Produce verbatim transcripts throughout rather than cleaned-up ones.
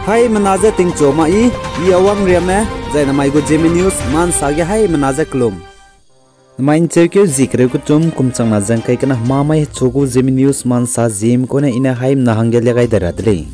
Haimena je tingchu ma i, i Awang Riame, zai namai gu Zeme News mansa ge haimena je kelum. Namai ncheukeu zie kereu kechum kum changna ze ngkai kena hema mai hechu gu Zeme News mansa ziem kune i ne haimena hangge lia gai de ra de lei.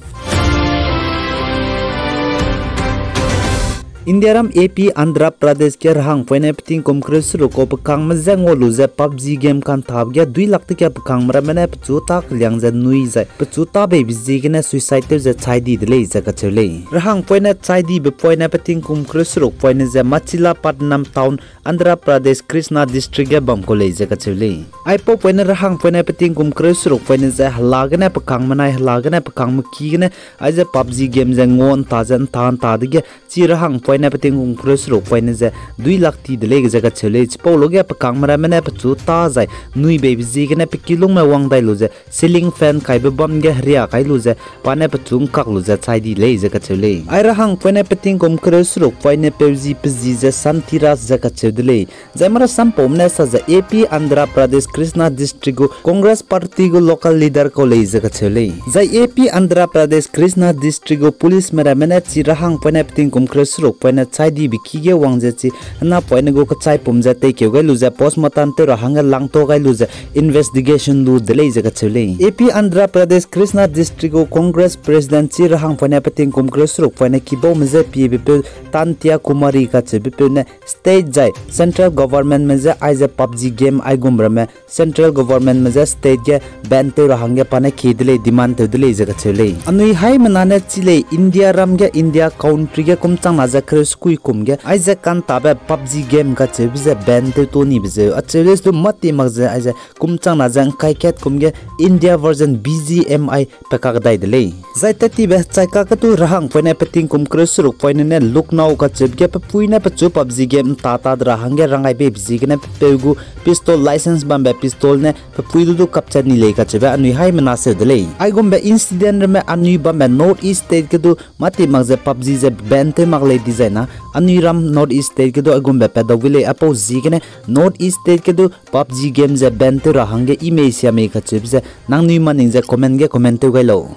Indiaram A P Andhra Pradesh ge rahangpoine peting kum kereu seruk kau pekangme je ngau lu ze PUBG game kanthabe ge dui lak teke pekangme ramme ne pechu tâ keliang ze nui zai pechu tâ beibe ziegene suicide tew ze chai di de lei ze kacheu lei. Rahangpoine chai dibe poine peting kum kereu seruk poine ze Machilipatnam town, Andhra Pradesh, Krishna District ge bam kau lei ze kacheu lei. Aipau poine rahangpoine peting kum kereu seruk poine ze hela gene pekangme nai hela gene pekangme ki gene aize PUBG game ze ngau nta ze nta nta dege chi rahangpoine peting kum kereu seruk poine ze dui lak ti de lei ze kacheu lei. Chipau luge pekangme ramme ne pechu tâ zai nui beibe ziegene pe kilungme wang dai lu ze ceiling fan kaibe bam ge heria kai lu ze pa ne pechu ngkak lu ze chai di lei ze kacheu lei. Ai rahangpoine peting kum kereu seruk poine peu zi pe zi ze Santiras ze kacheu de lei. Zai marasampaume ne sa ze A P Andhra Pradesh Krishna District gu Congress Party gu local leader kau lei ze kacheu lei. Zai A P Andhra Pradesh Krishna District gu policeme ramme ne chi rahangpoine peting kum kereu seruk poine chai dibe ki ge wang ze chi henapoine gu kechaipum ze teikeu gai lu ze postmortem tew ra hangge langtua gai lu ze investigation lu de lei ze kacheu lei. A P Andhra Pradesh Krishna District gu Congress President chi rahangpoine peting kum kereu seruk poine kibaume je piebepeu Tantia Kumari kacheubepeu ne state zai central governmentme je aize PUBG game aigum ramme central governmentme je state ge ban tew ra hangge pa ne kie de lei, demand tew de lei ze kacheu lei. Anui haimena ne chi lei Indiaram ge, India country ge kum changna ze kereu sekui kum ge aize kantabe PUBG game kacheube ze ban tew to nibe zeu acheu lei du mâti mak ze aize kum changna ze ngkai kat kum ge India version B G M I pe kak dai de lei. Zai tattibe chai kaketu rahangpoine peting kum kereu seruk poine ne Lucknow kacheube ge pepui ne pechu PUBG game nta ta de ra hangge rangai beibe ziegene pepeu gu pistol licence bambe pistol ne pepui du du kapchat ni lei kacheube anui haimena seu de lei. Aigumbe incident ramme anui bambe North East state ge du mâti mak ze PUBG ze ban tew mak lei dizai na anui ram North East state ge du aigumbe pat dau gu lei. Aipau ziegene North East state ge du PUBG game ze ban tew ra hangge i mei sia mei kacheube ze nangnui maning ze comment ge comment tew gai lau.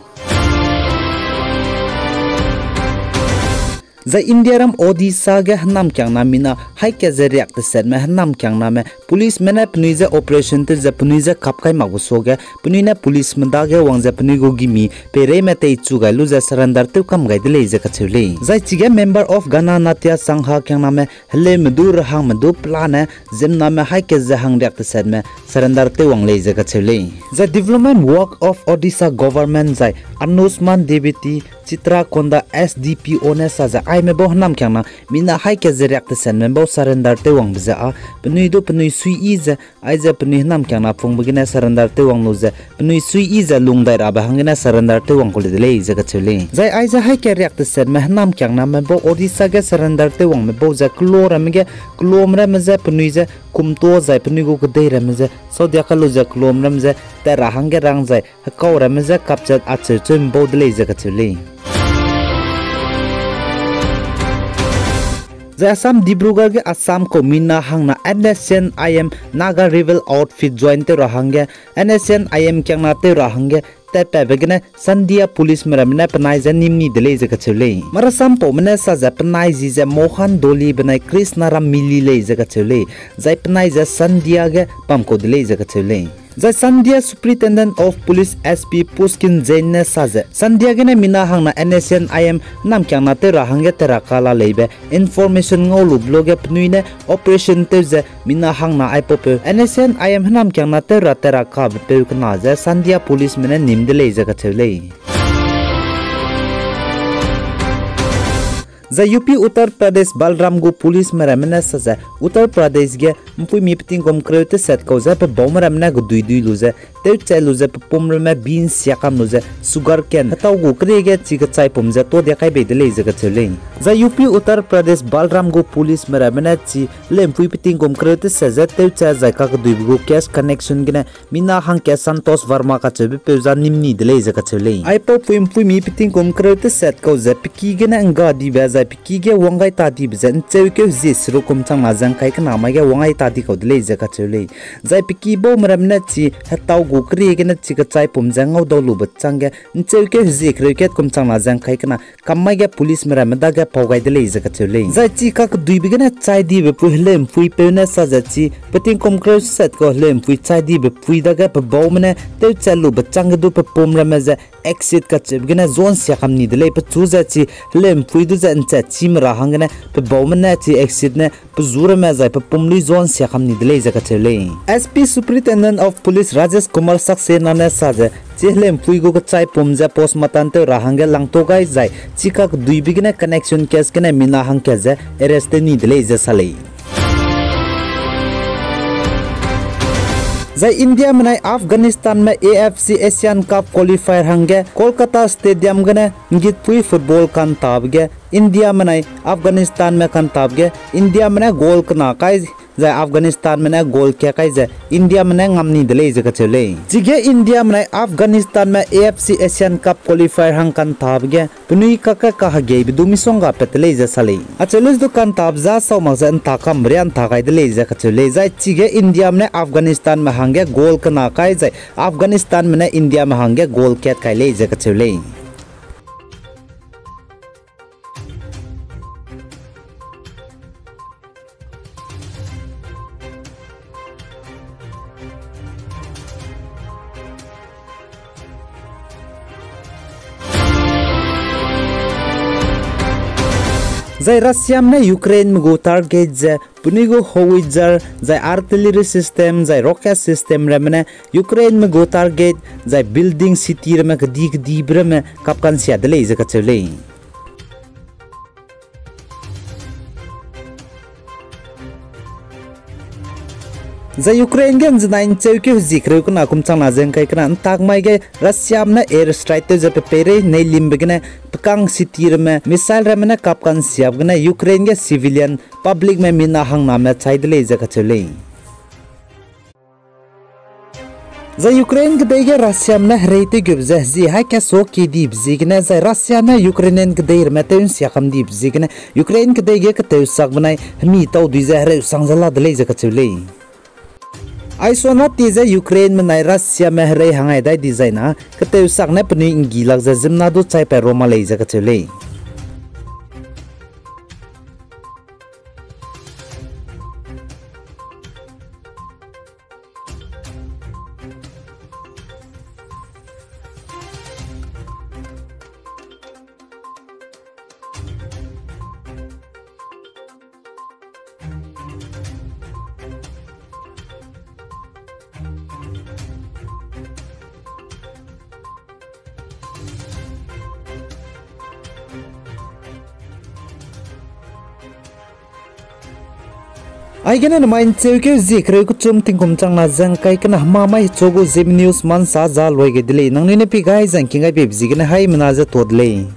Zai Indiaram Odisha ge hênamkiangna mina haî kat ze riak tesetme hênamkiangname policeme ne penui je operation tew ze penui je kap kai makbe suage penui ne policeme dage wang ze penui gu gimi peireime teichu gai lu ze surrender tew kam gai de lei ze kacheu lei. Zai chige member of Gananatya Sangha kiangname heleume du rahangme du pelane ziemmename haî kat ze hang riak tesetme surrender tew wang lei ze kacheu lei. Zai Development Work of Odisha Government zai Anusman Deputy Chitrakonda S D P O ne sa ze aime bau hênamkiangna mina haî kat ze riak tesetme bau surrender tew wangbe ze â penui du penui suiyi ze aize penui hênamkiangna pungbe gene surrender tew wang lu ze penui suiyi ze lung dai rabe hanggene surrender tew wang ku le de lei ze kacheu lei. Zai aize haî kat riak tesetme hênamkiangname bau Odisha ge surrender tew wangme bau ze kelo ramme ge kelomramme je penui je kumtua zai penui gu kedei ramme je saudia kai lu ze kelomramme je tat ra hangge rang zai hekau ramme je kapchat acheu cheu mbau de lei ze kacheu lei. Zai Assam Dibrugarh ge Assam kau mina hangna N S C N I M Naga Rebel Outfit join tew ra hangge N S C N I M kiangna tew ra hangge tatpatbe gene Sandia policeme ramme ne penai ze nîm ni de lei ze kacheu lei. Marasampaume ne sa ze penai ji ze Mohan Doli benai Krishnaram Mili lei ze kacheu lei. Zai penai ze Sandia ge bam kau de lei ze kacheu lei. Zai Sandia Superintendent of Police S P Pushkin Jain ne sa ze Sandia gene mina hangna N S C N I M hênamkiangna tew ra hangge tat ra ka la leibe information ngau lube luage penui ne operation tew ze mina hangna aipaupeu N S C N I M hênamkiangna tew ra tat ra kabe peu kena ze Sandia policeme ne nîm de lei ze kacheu lei. Zai U P Uttar Pradesh Balram gu policeme ramme ne sa ze Uttar Pradesh ge mpuimi peting kum kereu teset kau ze pe baume ramme ne kedui dui lu ze tewchat lu ze pe pum ramme beans siakam lu ze sugarcane hetau gu kerie ge chi kechaipum ze tuadia kai bei de lei ze kacheu lei. Zai U P Uttar Pradesh Balram gu policeme ramme ne chi lempui peting kum kereu teset ze tewchat zai kakeduibe gu cash connection gene mina hangkat Santosh Verma kacheube peu za nîm ni de lei ze kacheu lei. Aipau pui mpuimi peting kum kereu teset kau ze pe ki gene ngga dibe zai pe ki ge wang gai ta dibe ze ncheukeu zie seruk kum changna ze ngkai kena mai ge wang gai ta di kau de lei ze kacheu lei. Zai pe ki baume ramme ne chi hetau Ukri gene chi kechaipum ze ngau dau lube chângge, ncheukeu hezie kereu kat kum changna ze ngkai kena, kammai ge policeme ramme dage pau gai de lei ze kacheu lei. Zai chi kakeduibe gene chai dibe pui heleu'mpuipeu ne sa ze chi, pe tingkum kereu set kau heleu'mpui chai dibe pui dage pe baume ne tewchat lube chângge du pe pum ramme ze exit kacheube gene zuansia kam ni de lei, pechu ze chi heleu'mpui du ze nchat chime ra hanggene pe baume ne chi exit ne pe zu ramme zai pe pum lui zuansia kam ni de lei ze kacheu lei. S P Superintendent of Police Rajesh Kumar Saxena ne sa ze, chi heleu'mpui gu kechaipum ze postmortem tew ra hangge langtua gai zai, chi kakeduibe gene connection case gene mina hangkat ze arrest tew ni de lei ze sa lei. Zai Indiame nai Afghanistanme A F C Asian Cup qualifier hangge Kolkata Stadium gene ngitpui football kantabe ge Indiame nai Afghanistanme kantabe ge Indiame ne goal kena kai, zai Afghanistanme ne goal kat kai ze Indiame ne ngam ni de lei ze kacheu lei. Chige Indiame nai Afghanistanme A F C Asian Cup qualifier hang kantabe ge penui kakge kahegeibe du misongga pat de lei ze sa lei. Acheu lei du kantabe za sau mak ze nta kam ria nta gai de lei ze kacheu lei. Zai chige Indiame ne Afghanistanme hangge goal kena kai zai Afghanistanme ne Indiame hangge goal kat kai lei ze kacheu lei. Zai Russiame ne Ukraineme gu target ze penui gu howitzer, zai artillery system, zai rocket system ramme ne Ukraineme gu target, zai building city ramme kedi kedibe ramme kapkansia de lei ze kacheu lei. Zai Ukraine ge nzenai ncheukeu hezie kereu kena kum changna ze ngkai kena ntak mai ge Russiame ne air strike tew ze pe peirei neilimbe gene pekang city ramme missile ramme ne kapkansiabe gene Ukraine ge civilian publicme mina hangname chai de lei ze kacheu lei. Zai Ukraine kedei ge Russiame ne herei tewgube ze hezie hai kaso kedibe ziegene zai Russiame Ukrainian kedei ramme tew nsia kam dibe ziegene Ukraine kedei ge ketewsak benai hemi taudui ze hereu sang ze la de lei ze kacheu lei. Aisona tie ze Ukraineme nai Russiame herei hangai dai dizai na ketewsak ne penui nggi lak ze ziemmena du chaipat roma lei ze kacheu lei. Aigene namai ncheukeu hezie kereu kechum tingkum changna ze ngkai kena hemamai hechu gu Zeme News mansa za loi gai de lei. Nangnui ne pi gai zang king gai beibe ziegene haimena ze tuâ de lei.